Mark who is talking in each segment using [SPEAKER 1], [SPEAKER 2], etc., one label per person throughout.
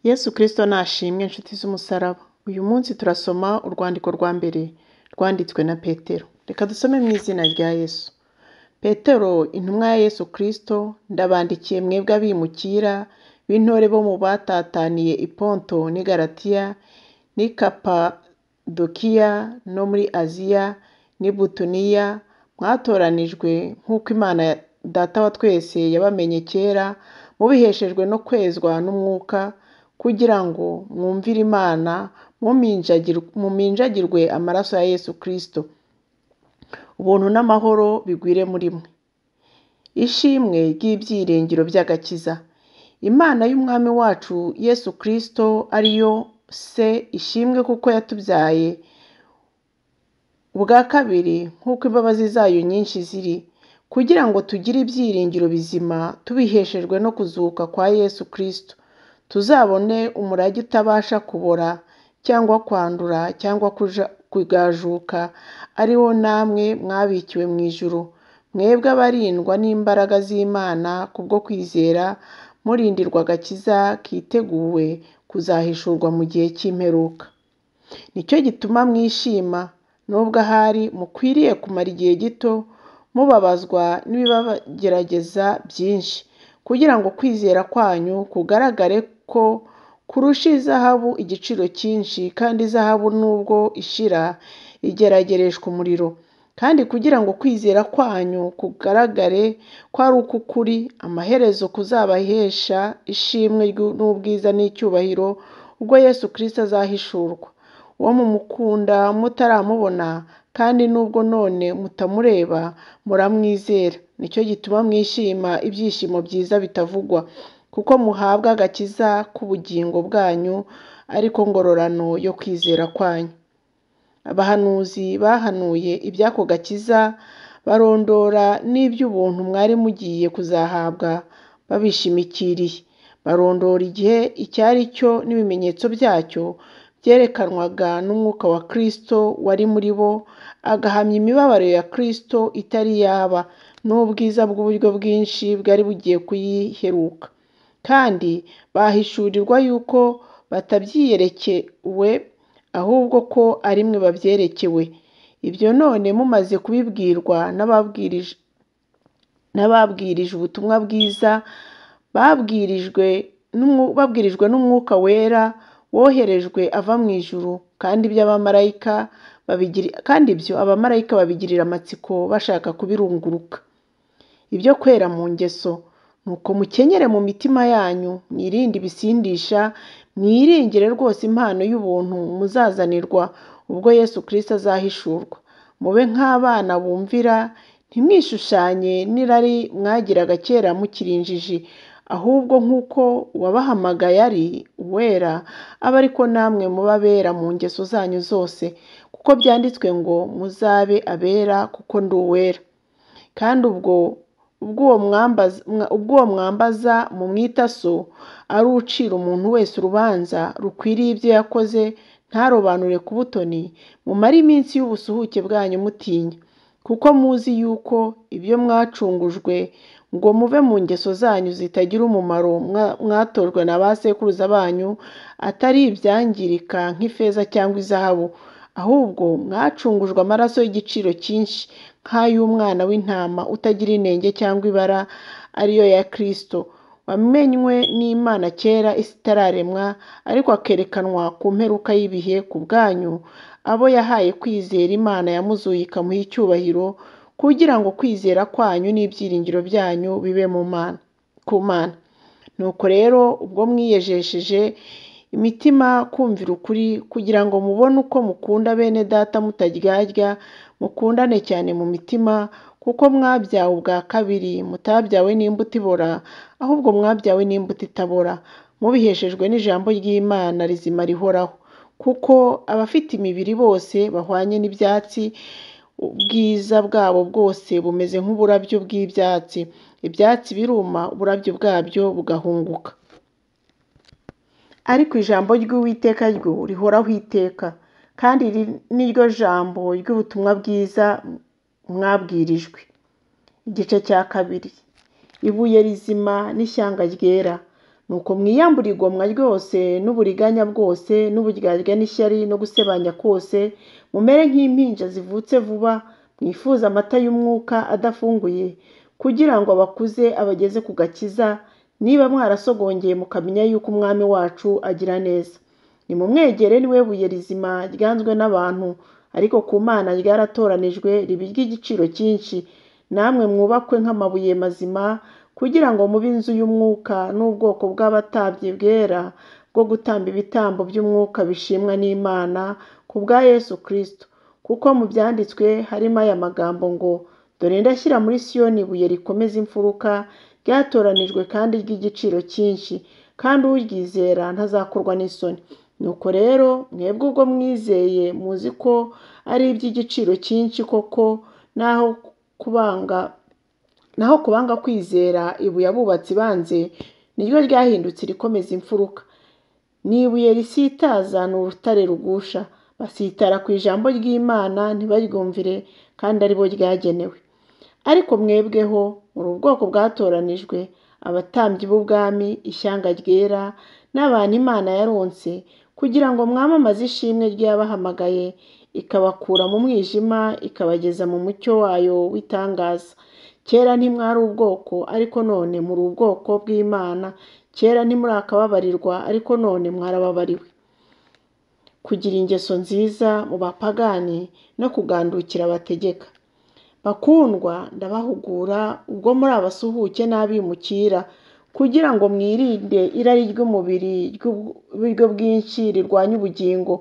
[SPEAKER 1] Yesu Kristo nashimwe inshuti z'umusaraba. Uyu munsi turasoma urwandiko rwa mbere rwanditswe na Petero. Reka dusome mu izina rya Yesu. Petero intumwa ya Yesu Kristo, ndabandikiye mwebwe abimukira b'intore bo mu batataniye i Ponto n'i Galatiya n'i Kapadokiya no muri Aziya n'i Butuniya, mwatoranijwe nk'uko Imana Data wa twese yabamenye kera, mubiheshejwe no kwezwa n'Umwuka, kugira ngo mwumvire Imana, muminjagirwe amaraso ya Yesu Kristo. Ubuntu n'amahoro bigwire muri mwe. Ishimwe ry'ibyiringiro by'agakiza. Imana y'Umwami wacu Yesu Kristo ariyo Se ishimwe kuko yatubyaye ubwa kabiri nk'uko imbabazi zayo nyinshi ziri, kugira ngo tugire ibyiringiro bizima tubiheshejwe no kuzuka kwa Yesu Kristo, tuzabone umurage utabasha kubora cyangwa kwandura cyangwa kugajuka, ari wo namwe mwabikiwe mu ijuru, mwebwe abarindwa n'imbaraga z'Imana kubwo kwizera, murindirwa agakiza kiteguwe kuzahishurwa mu gihe cy'imperuka. Nicyo gituma mwishima, nubwo ahari mukwiriye kumara igihe gito mubabazwa n'ibibagerageza byinshi, kugira ngo kwizera kwanyu kugaragare ko kurusha izahabu igiciro cyinshi, kandi izahabu nubwo ishira igeragereshwa umuriro, kandi kugira ngo kwizera kwanyu kugaragare ko ari uk'ukuri, amaherezo kuzabahesha ishimwe n'ubwiza n'icyubahiro ubwo Yesu Kristo azahishurwa. Uwo mumukunda mutaramubona, kandi nubwo none mutamureba muramwizera. Nicyo gituma mwishima ibyishimo byiza bitavugwa, kuko muhabwa agakiza k'ubugingo bwanyu, ariko ngororano yo kwizera kwanyu. Abahanuzi bahanuye iby'ako gakiza, barondora n'iby'ubuntu mwari mugiye kuzahabwa babishimikiriye. Barondora igihe icyo ari cyo n'ibimenyetso byacyo byerekanwaga n'Umwuka wa Kristo wari muri bo, agahamya imibabaro ya Kristo itari yaba, n'ubwiza bw'uburyo bwinshi bwari bugiye kuyiheruka. Kandi bahishurirwa yuko batabyiyerekewe, ahubwo ko ari mwe babyerekewe. Ibyo none mumaze kubibwirwa n'ababwirije ubutumwa bwiza, babwirijwe n'Umwuka Wera woherejwe ava mu ijuru, kandi ibyo abamarayika babigirira amatsiko bashaka kubirunguruka. Ibyo kwera mu ngeso, nuko mukenyere mu mitima yanyu, mwirinde ibisindisha, mwiringire rwose impano y'ubuntu muzazanirwa ubwo Yesu Kristo azahishurwa. Mube nk'abana bumvira, ntimwishushanye n'irari mwagiraga kera mukiri injiji, ahubwo nk'uko uwabahamagaye ari uwera, abe ariko namwe muba abera mu ngeso zanyu zose, kuko byanditswe ngo muzabe abera kuko ndi uwera. Kandi ubwo uwo mwambaza mumwita so, ari ucira umuntu wese urubanza rukwiriye ibyo yakoze, ntarobanure ku butoni, mumare iminsi y'ubusuhuke bwanyu mutinya, kuko muzi yuko ibyo mwacungujwe ngo muve mu ngeso zanyu zitagira umumaro mwatojwe na ba sekuruza banyu, atari ibyangirika nk'ifeza cyangwa izahabu, ahubwo mwacungujwe amaraso y'igiciro cyinshi nk'ay'umwana w'intama utagira inenge cyangwa ibara, ariyo ya Kristo, wamenywe n'Imana kera isi itararemwa, ariko akerekanwa ku mperuka y'ibihe ku bwanyu, abo yahaye kwizera Imana yamuzuye ikamuha icyubahiro, kugira ngo kwizera kwanyu n'ibyiringiro byanyu bibe ku Mana. Nuko rero ubwo mwiyejesheje imitima kumvira ukuri, kugira ngo mubone uko mukunda bene data mutaryarya, mukundane cyane mu mitima, kuko mwabyawe ubwa kabiri, mutabyawe n'imbuto ibora, ahubwo mwabyawe n'imbuto itabora, mubiheshejwe n'ijambo ry'Imana rizima rihoraho. Kuko abafite imibiri bose bahwanye n'ibyatsi, ubwiza bwabo bwose bumeze nk'uburabyo bw'ibyatsi. Ibyatsi biruma, uburabyo bwabyo bugahunguka. Ariko ijambo ry'Uwiteka ryo rihoraho iteka, kandi iri ni ryo jambo ry'ubutumwa bwiza mwabwirijwe. Igice cya kabiri. Ibuye rizima n'ishyanga ryera. Nuko mwiyambure igomwa ryose n'uburiganya bwose n'uburyarya n'ishyari no gusebanya kose, mumere nk'impinja zivutse vuba, mwifuze amata y'umwuka adafunguye, kugira ngo abakuze abageze ku gakiza, niba mwarasogongeye mukamenya yuko Umwami wacu agira neza. Nimumwegere ni we buye rizima ryanzwe n'abantu, ariko ku Mana ryaratoranijwe riba iry'igiciro cyinshi. Namwe mwubakwe nk'amabuye mazima, kugira ngo mube inzu y'umwuka n'ubwoko bw'abatambyi bwera bwo gutamba ibitambo by'umwuka bishimwa n'Imana ku bwa Yesu Kristo. Kuko mu byanditswe harimo aya magambo ngo: dore ndashyira muri Siyoni ibuye rikomeza imfuruka, ryatoranijwe kandi ry'igiciro cyinshi, kandi uryizera ntazakorwa n'isoni. Nuko rero mwebwe ubwo mwizeye muzi ko ari iby'igiciro cyinshi koko, naho kubanga kwizera ibuye abubatsi banze niryo ryahindutse irikomeza imfuruka. Ni ibuye risitaza, ni urutare rugusha. Basitara ku ijambo ry'Imana ntibaryumvire, kandi ari bo ryagenewe. Ariko mwebweho muri ubwoko bwatoranijwe, abatambyi b'ubwami, ishyanga ryera, n'abantu Imana yaronse, kugira ngo mwamamaze ishimwe ry'abahamagaye, ikabakura mu mwijima ikabageza mu mucyo wayo w'itangaza. Kera ntimwari ubwoko, ariko none muri ubwoko bw'Imana. Kera ntimurakababarirwa, ariko none mwarababariwe. Kugira ingeso nziza mu bapagani no kugandukira abategeka. Bakundwa, ndabahugura ubwo muri abasuhuke n'abimukira, kugira ngo mwirinde irari ry'umubiri ry'uburyo bwinshi rirwanya ubugingo.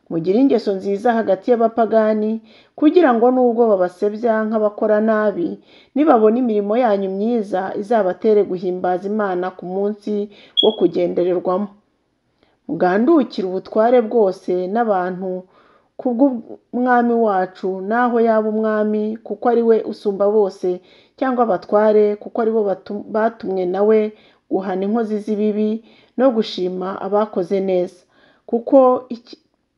[SPEAKER 1] Mugire ingeso nziza hagati y'abapagani, kugira ngo nubwo babasebya nk'abakora nabi, nibabona imirimo yanyu myiza izabatere guhimbaza Imana ku munsi wo kugendererwamo. Mugandukire ubutware bwose n'abantu kubw'Umwami wacu, naho yaba umwami kuko ari we usumba bose, cyangwa abatware kuko ari bo batumwe na we guhana inkozi z'ibibi no gushima abakoze neza. Kuko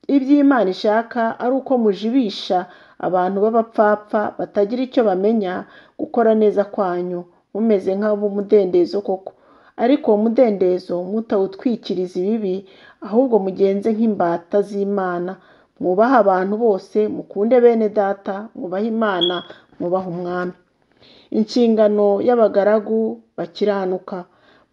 [SPEAKER 1] iby'Imana ishaka ari uko mujibisha abantu b'abapfapfa batagira icyo bamenya gukora neza kwanyu, mumeze nk'ab'umudendezo koko. Ariko uwo mudendezo mutawutwikiriza ibibi, ahubwo mugenze nk'imbata z'Imana. Mwubahe abantu bose, mukunde bene data, mwubahe Imana, mwubahe Umwami. Inshingano y'abagaragu bakiranuka.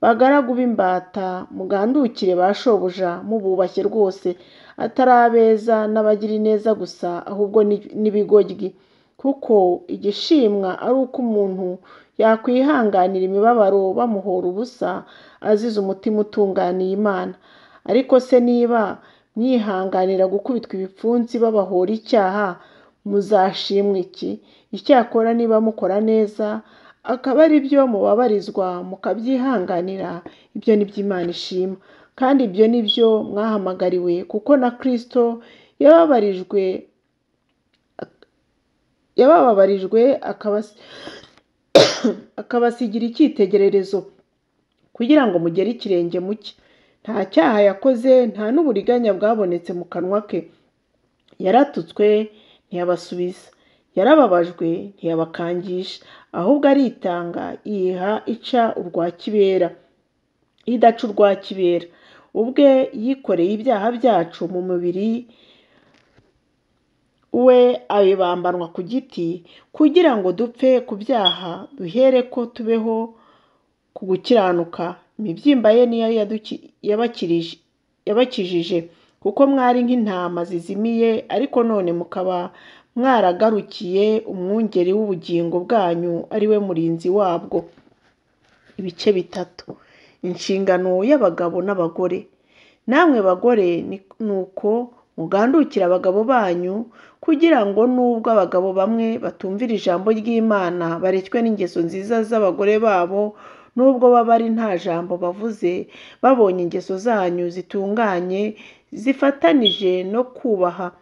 [SPEAKER 1] Bagaragu b'imbata, mugandukire ba shobuja mububashye rwose, atari abeza n'abagira ineza gusa, ahubwo n'ibigoryi. Kuko igishimwa ari uko umuntu yakwihanganira imibabaro bamuhora ubusa, azize umutima utunganiye Imana. Ariko se niba mwihanganira gukubitwa ibipfunsi babahora icyaha, muzashimwa iki? Icyakora niba mukora neza, akaba ari byo mubabarizwa mukabyihanganira, ibyo ni byo Imana ishima. Kandi ibyo ni byo mwahamagariwe, kuko na Kristo yabababarijwe akabasigira icyitegererezo, kugira ngo mugere ikirenge mu cye. Nta cyaha yakoze, nta n'uburiganya bwabonetse mu kanwa ke. Yaratutswe ntiyabasubiza, yarababajwe ntiyabakangisha, ahubwo aritanga yiha ica urwa kibera, idaca urwa kibera. Ubwe yikoreye ibyaha byacu mu mubiri we, abibambanwa ku giti, kugira ngo dupfe ku byaha, duhereko tubeho ku gukiranuka. Imibyimba ye niyo yabakijije, kuko mwari nk'intama zizimiye, ariko none mukaba mwaragarukiye umwungeri w'ubugingo bwanyu, ari we murinzi wabwo. Ibice bitatu. Inshingano y'abagabo n'abagore. Namwe bagore, nuko mugandukire abagabo banyu, kugira ngo nubwo abagabo bamwe batumvira ijambo ry'Imana, barekwe n'ingeso nziza z'abagore babo, nubwo baba ari nta jambo bavuze, babonye ingeso zanyu zitunganye zifatanije no kubaha.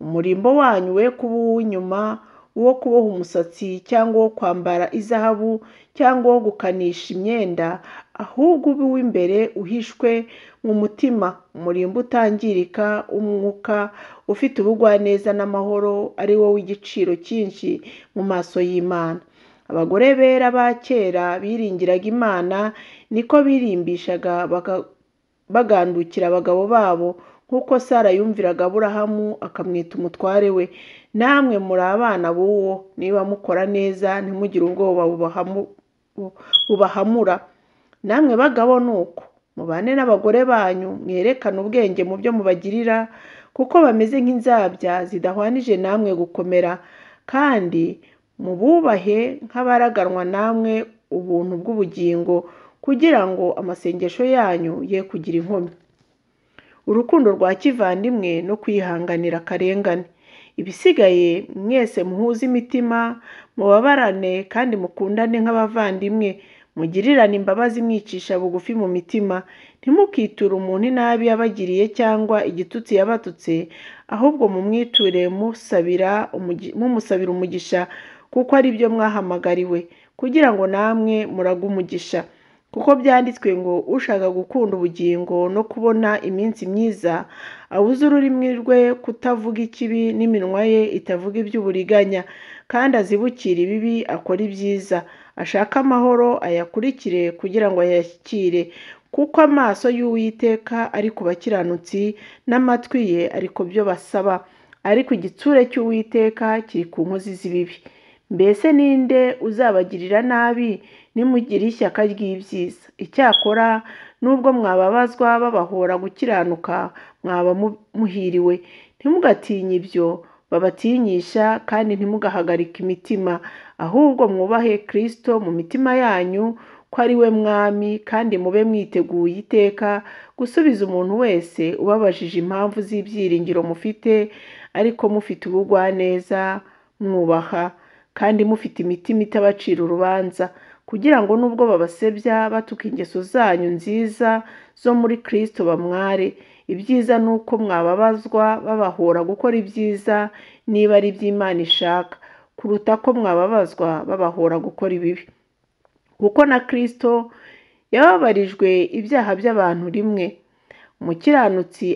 [SPEAKER 1] Umurimbo wanyu we kuba uw'inyuma, uwo kuboha umusatsi cyangwa uwo kwambara izahabu cyangwa uwo gukanisha imyenda, ahubwo ube uw'imbere uhishwe mu mutima, umurimbo utangirika w'umwuka, ufite ubugwaneza n'amahoro, ari wo w'igiciro cyinshi mu maso y'Imana. Abagore bera ba kera biringiraga Imana, niko birimbishaga bagandukira abagabo babo, nk'uko Sara yumviraga Aburahamu akamwita umutware we. Namwe muri abana b'uwo, niba mukora neza ntimugire ubwoba bubahamura. Namwe bagabo ni uko, mubane n'abagore banyu, mwerekane ubwenge mu byo mubagirira, kuko bameze nk'inzabya zidahwanije namwe gukomera, kandi mububahe nk'abaraganwa namwe ubuntu bw'ubugingo, kugira ngo amasengesho yanyu ye kugira inkomyi. Urukundo rwa kivandimwe no kwihanganira akarengane. Ibisigaye mwese muhuze imitima, mubabarane kandi mukundane nk'abavandimwe, mugirirane imbabazi mwicisha bugufi mu mitima. Ntimukiture umuntu inabi yabagiriye cyangwa igitutsi yabatutse, ahubwo mumwiture mumusabira umugisha, kuko ari byo mwahamagariwe, kugira ngo namwe murage umugisha. Kuko byanditswe ngo ushaka gukunda ubugingo no kubona iminsi myiza, abuze ururimi rwe kutavuga ikibi n'iminwa ye itavuga iby'uburiganya, kandi azibukire ibibi akore ibyiza, ashake amahoro ayakurikire kugira ngo ayashyikire. Kuko amaso y'Uwiteka ari ku bakiranutsi, n'amatwi ye ari ku byo basaba, ariko igitsure cy'Uwiteka kiri ku nkozi z'ibibi. Mbese ninde uzabagirira nabi nimugira ishyaka ry'ibyiza? Icyakora nubwo mwababazwa babahora gukiranuka, mwaba muhiriwe. Ntimugatinye ibyo babatinyisha, kandi ntimugahagarike imitima, ahubwo mwubahe Kristo mu mitima yanyu ko ari we Mwami, kandi mube mwiteguye iteka gusubiza umuntu wese ubabajije impamvu z'ibyiringiro mufite, ariko mufite ubugwaneza, mwubaha, kandi mufite imitima itabacira urubanza, kugira ngo nubwo babasebya batuka ingeso zanyu nziza zo muri Kristo bamware. Ibyiza ni uko mwababazwa babahora gukora ibyiza, niba ari iby'Imana ishaka, kuruta ko mwababazwa babahora gukora ibibi. Kuko na Kristo yababarijwe ibyaha by'abantu rimwe. Umukiranutsi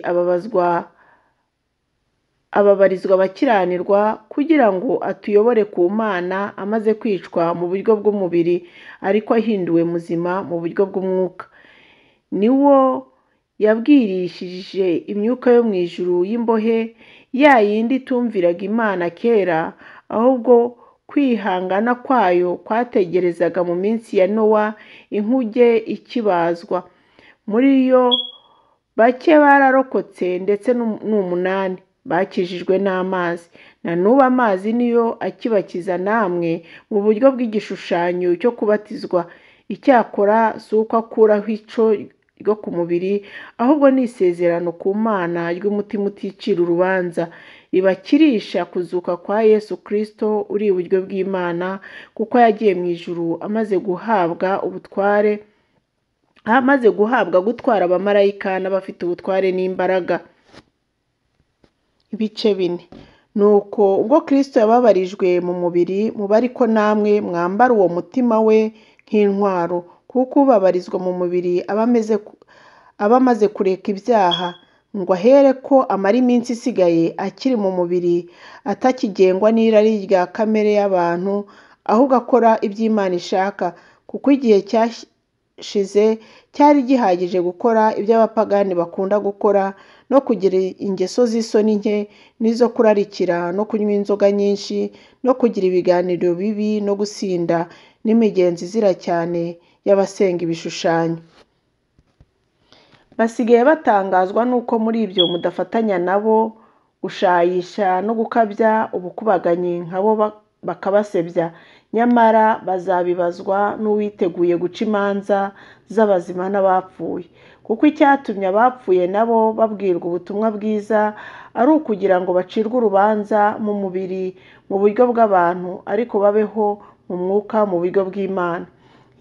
[SPEAKER 1] ababarizwa abakiranirwa, kugira ngo atuyobore ku Mana, amaze kwicwa mu buryo bw'umubiri, ariko ahinduwe muzima mu buryo bw'umwuka. Ni wo yabwirishije imyuka yo mu ijuru y'imbohe, ya yindi itumviraga Imana kera, ahubwo kwihangana kwayo kwategerezaga mu minsi ya Nowa, inkuge ikibazwa. Muri yo bake bararokotse, ndetse n'umunani bakijijwe n'amazi. Na n'ubu amazi niyo akibakiza namwe mu buryo bw'igishushanyo cyo kubatizwa. Icyakora si uko akuraho ico ryo ku mubiri, ahubwo ni isezerano ku Mana ry'umutima uticira urubanza, ribakirisha kuzuka kwa Yesu Kristo uri iburyo bw'Imana, kuko yagiye mu ijuru amaze guhabwa ubutware, amaze guhabwa gutwara abamarayika n'abafite ubutware n'imbaraga. Ibice bine. Nuko ubwo Kristo yababarijwe mu mubiri, muba ariko namwe mwambara uwo mutima we nk'intwaro, kuko ubabarizwa mu mubiri aba amaze kureka ibyaha, ngo ahere ko amara iminsi isigaye akiri mu mubiri, atakigengwa n'irari rya kamere y'abantu, ahubwo akora iby'Imana ishaka, kuko igihe cyashize cyari gihagije gukora ibyo abapagani bakunda gukora, no kugira ingeso z'isoni nke, n'izo kurarikira, no kunywa inzoga nyinshi, no kugira ibiganiro bibi, no gusinda, n'imigenzo izira cyane y'abasenga ibishushanyo. Basigaye batangazwa n'uko muri ibyo mudafatanya nabo gushayisha no gukabya ubukubaganyi nkabo bakabasebya, nyamara bazabibazwa n'uwiteguye guca imanza z'abazima n'abapfuye. Kuko icyatumye abapfuye nabo babwirwa ubutumwa bwiza ari ukugira ngo bacirwe urubanza mu mubiri mu buryo bw'abantu, ariko babeho mu mwuka mu buryo bw'Imana.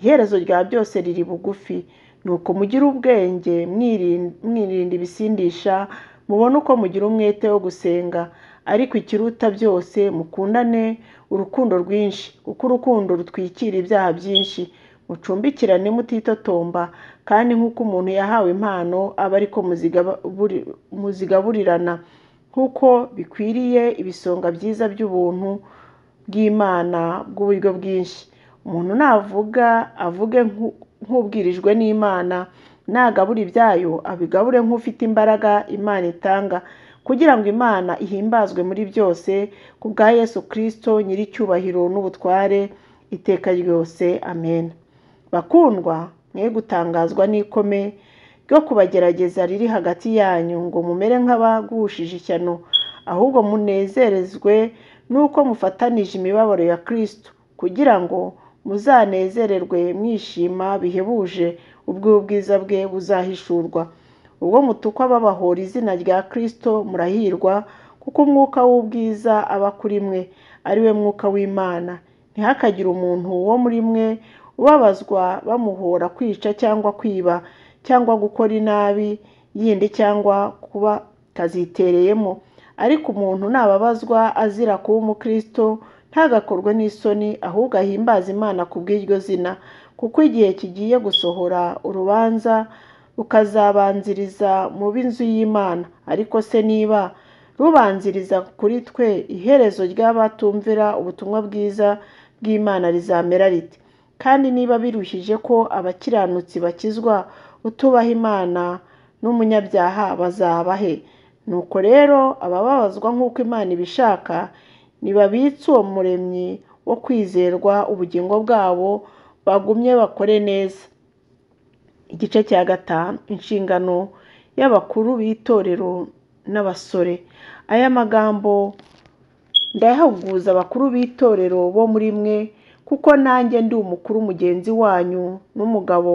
[SPEAKER 1] Iherezo rya byose riri bugufi. Nuko mugire ubwenge, mwirinda ibisindisha, mubone uko mugira umwete wo gusenga. Ariko ikiruta byose, mukundane urukundo rwinshi, kuko urukundo rutwikira ibyaha byinshi. Mucumbikirane mutitotomba, kandi nk'uko umuntu yahawe impano abe ariko muzigaburirana, nk'uko bikwiriye ibisonga byiza by'ubuntu bw'Imana bw'uburyo bwinshi. Umuntu navuga avuge nk'ubwirijwe n'Imana, nagabura ibyayo abigabure nk'ufite imbaraga Imana itanga, kugira ngo Imana ihimbazwe muri byose ku bwa Yesu Kristo nyir'icyubahiro n'ubutware iteka ryose. Amen. Bakundwa, mwe gutangazwa n'ikome ryo kubagerageza riri hagati yanyu ngo mumere nk'abagushije ishyano, ahubwo munezerezwe n'uko mufatanije imibabaro ya Kristo, kugira ngo muzanezererwe mwishima bihebuje ubwo ubwiza bwe buzahishurwa. Ubwo mutukwa babahora izina rya Kristo murahirwa, kuko umwuka w'ubwiza aba kuri mwe, ari we mwuka w'Imana. Ntihakagire umuntu wo muri mwe ubabazwa bamuhora kwica cyangwa kwiba cyangwa gukora inabi yindi cyangwa kuba kazitereyemo. Ariko umuntu nababazwa azira kuba umukristo ntagakorwe n'isoni, ahubwo ahimbaze Imana ku bw'iryo zina, kuko igihe kigiye gusohora urubanza rukazabanziriza mu b'inzu y'Imana. Ariko se niba rubanziriza kuri twe, iherezo ry'abatumvira ubutumwa bwiza bw'Imana rizamera rite? Kandi niba biruhije ko abakiranutsi bakizwa, utubaha Imana n'umunyabyaha bazaba he? Nuko rero abababazwa nk'uko Imana ibishaka, nibabitse uwo Muremyi wo kwizerwa ubugingo bwabo, bagumye bakore neza. Igice cya 5, inshingano y'abakuru b'itorero n'abasore. Aya magambo ndayahuguza abakuru b'itorero bo muri mwe, kuko nanjye ndi umukuru mugenzi wanyu n'umugabo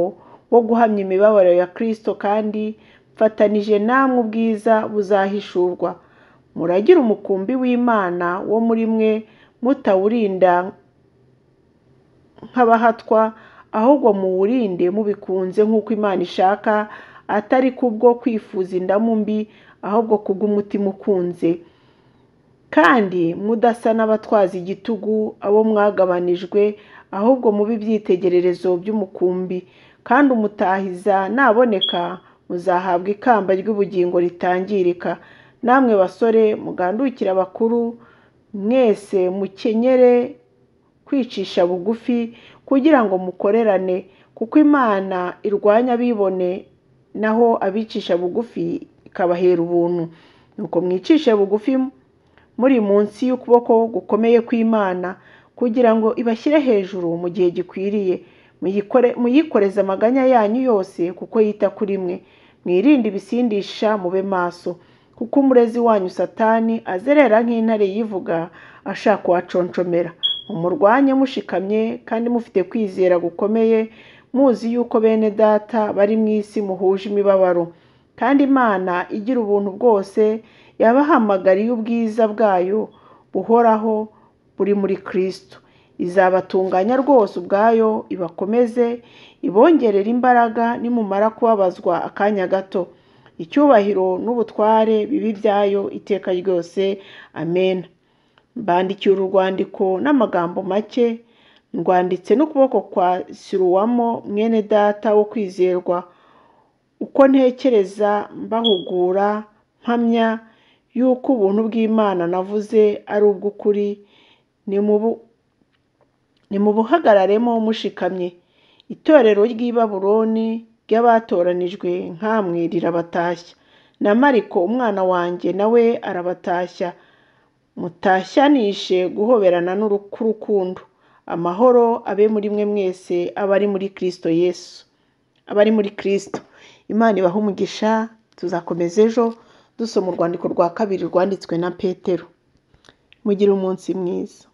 [SPEAKER 1] wo guhamya imibabaro ya Kristo, kandi mfatanije namwe ubwiza buzahishurwa. Muragire umukumbi w'Imana wo muri mwe, mutawurinda nk'abahatwa, ahubwo muwurinde mubikunze nk'uko Imana ishaka, atari kubwo kwifuza indamu mbi, ahubwo kubw'umutima ukunze. Kandi mudasa n'abatwaza igitugu abo mwagabanijwe, ahubwo mube ibyitegererezo by'umukumbi. Kandi umutahiza naboneka, muzahabwa ikamba ry'ubugingo ritangirika. Namwe basore mugandukire abakuru, mwese mukenyere kwicisha bugufi, kugira ngo mukorerane, kuko Imana irwanya abibone, naho abicisha bugufi ikabahera ubuntu. Nuko mwicishe bugufi muri munsi y'ukuboko gukomeye kw'Imana, kugira ngo ibashyire hejuru mu gihe gikwiriye. Muyikoreze amaganya yanyu yose, kuko yita kuri mwe. Mwirinde ibisindisha, mube maso, kuko umurezi wanyu Satani azerera nk'intare yivuga ashaka uwaconshomera. Mumurwanye mushikamye kandi mufite kwizera gukomeye, muzi yuko bene data bari mu isi muhuje imibabaro. Kandi Imana igira ubuntu bwose yabahamagariye ubwiza bwayo buhoraho buri muri Kristo. Izabatunganya rwose ubwayo, ibakomeze, ibongerere imbaraga nimumara kubabazwa akanya gato. Icyubahiro n'ubutware bibe ibyayo iteka ryose. Amen. Mbandikiye uru rwandiko n'amagambo make, ndwanditse n'ukuboko kwa Siruwamo mwene data wo kwizerwa, uko ntekereza mbahugura mpamya yuko ubuntu bw'Imana navuze ari ubw'ukuri. Nimubuhagararemo mushikamye. Itorero ry'i Babuloni ry'abatoranijwe nkamwe rirabatashya, na Mariko umwana wanjye nawe arabatashya. Mutashyanishe guhoberana n'urukundo. Amahoro abe muri mwe mwese abari muri Kristo Yesu, abari muri Kristo. Imana ibahe umugisha. Tuzakomeza ejo dusoma urwandiko rwa 2 rwanditswe na Petero. Mugire umunsi mwiza.